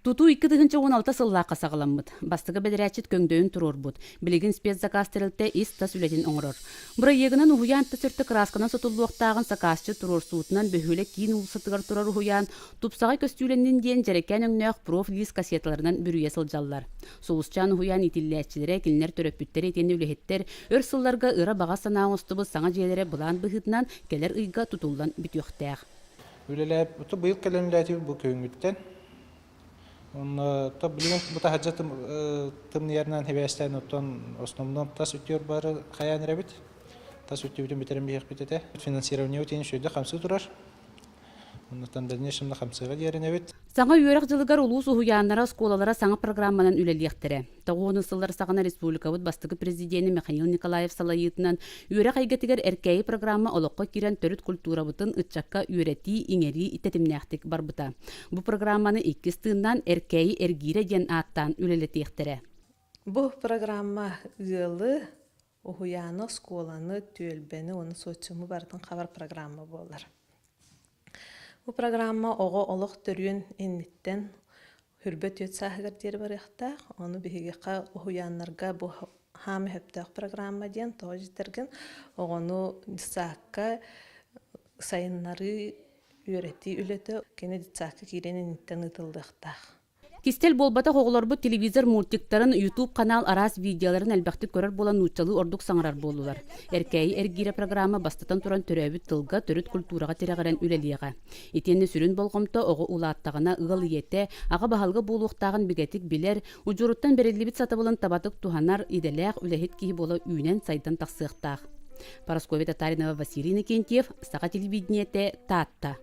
Тутуу 2016 сыллаахха саҕаламмыт. Бастакы бэдэрээтчит көҥдөйүн туруорбут. Билигин спецзаказ тэрилтэ ис-тас үлэтин оҥорор. Бырайыагынан уһуйаан тас өртө кыраасканан сотуллуохтааҕын сакаасчыт туруорсуутунан бөһүөлэк киин уулуссатыгар турар уһуйаан тупсаҕай көстүүлэннин диэн дьэрэкээн өҥнөөх профлиис кассеталарынан бүрүйэ сылдьаллар. Сулусчаан уһуйаан иитиллээччилэрэ, кинилэр төрөппүттэрэ итиэннэ үлэһиттэр өр сылларга ыра-баҕа санаа оҥостубут саҥа дьиэлэрэ былаан быһыытынан кэлэр ыйга тутуллан бүтүөхтээх. Үлэлээбит быйыл кэлэн үлэлээтибит бу күһүҥҥүттэн. Онно то билигин бу таһырдьа тымныйарынан сибээстээн оттон основном тас үтүөр бары хайаан эрэбит. Тас үтүөбүтүн бүтэрэн биһиэхпит этэ. Финансирование тиэн үчүгэйдик хамсыы турар. Оннуттан дальнейшем хамсыыга диэринэбит. Саҥа үөрэх дьылыгар улуус уһуйааннара, оскуолалара саҥа программанан үлэлиэхтэрэ. Тоҕуһунус сыллар саҕана республикабыт бастакы президенэ Михаил Николаев салайыытынан үөрэх эйгэтигэр Эркээйи программа олоххо киирэн төрүт культурабытын ыччакка үөрэтии, иҥэрии тэтимнээхтик барбыта. Бу программаны иккис тыыннаан Эркээйи эргиирэ диэн ааттаан үлэлэтиэхтэрэ. Бу программа ыалы, уһуйааны, оскуоланы, түөлбэни уонна социуму барытын хабар программа буолар. Бу программа оҕо олох төрүөн инниттэн хүрбэ түөрт сааһыгар диэри барыахтаах. Ону биһигиэхэ уһуйааннарга бу хаама сөптөөх программа диэн тоҕо дьиттэргин оҕону детсадка сайыннарыы, үөрэтии үлэтэ кини детсадка киирэн инниттэн ыытыллыахтаах. Кистэл буолбатах оҕолорбут телевизор мультиктарын, YouTube канал араас видеоларын элбэхтик көрөр буолан нууччалыы ордук саҥарар буоллулар. Эркээйи эргиирэ программа бастатан туран төрөөбүт тылга, төрүт культураҕа тирэҕирэн үлэлиэҕэ. Итиэннэ сүрүн болҕомто оҕо улааттаҕына ыал ийэтэ, аҕа баһылыга буолуохтааҕын бигэтик билэр, удьуоруттан бэриллибит сатабылын табатык туһанар, идэлээх, үлэһит киһи буола үүнэн-сайдан тахсыахтаах. Парасковья Татаринова, Василий Иннокентьев, Саха телевидениетэ, Таатта.